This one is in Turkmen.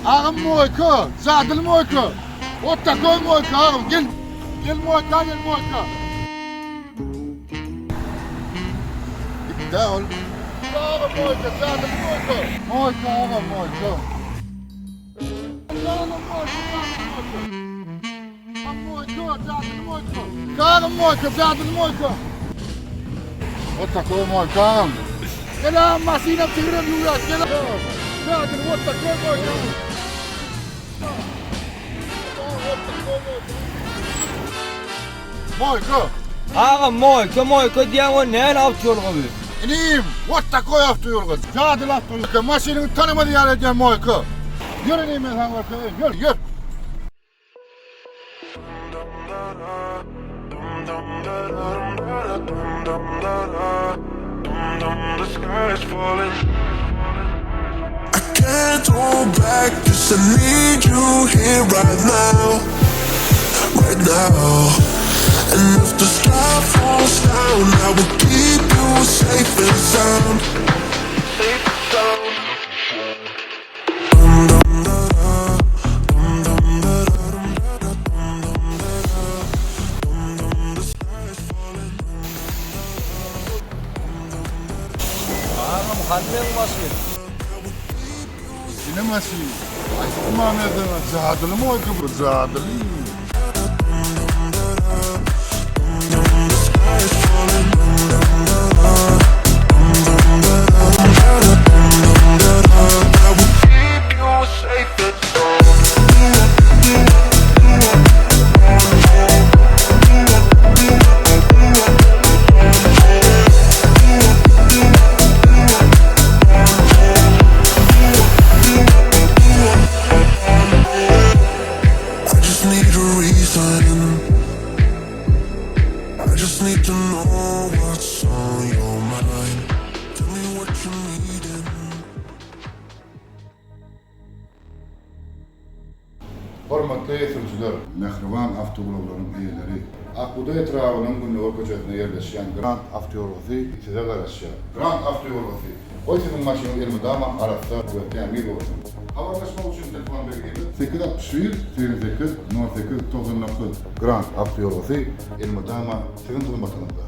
Agam moýka, jadyly moýka. Ot takoý moýka agam, gel. Gel moýka, gel moýka. Gitdi ol. Agam moýka, jadyly moýka. Moýka agam moýka. Agam moýka, jadyly moýka. Agam moýka, jadyly moýka. Agam moýka, jadyly moýka. Ot takoý moýka agam. Gel agam maşynam tigirem ýuwýas, gel. Jadyly ot takoý moýka. Moýka. Agam moýka moýka diýýäň o näl awtoýolga bu? Inim, what takoý awtoýolga? Jadyly awtoýolga. Maşynyňy tanamaz ýaly edýän moýka. Ýör inim men saňa görkezeýin. Ýör, ýör. I can't hold back 'cause I need you here right now, right now. And if the sky falls down, I will keep you safe and sound. Safe and sound. Agam hany meň maşyn? Ine maşyn. Aýtdym maňa merdan, jadyly moýka bu, jadyly. I will keep you safe and sound. I just need a reason. I just need to know what's on your mind. Tell me what you needin'. Hormatly sürüjiler, mähriban awtoulaglaryň eýeleri! Ak bugdaý etrabynyň gündogar köçesinde ýerleşýän Grand awtoýolgasy size garaşýar. Grand awtoýolgasy, goý siziň maşynyňyz elmydama arassa we tämiz bolsun! Habarlaşmak üçin telefon belgimiz, 861 88 08 99 Grand awtoýolgasy elmydama siziň hyzmatyňyzda!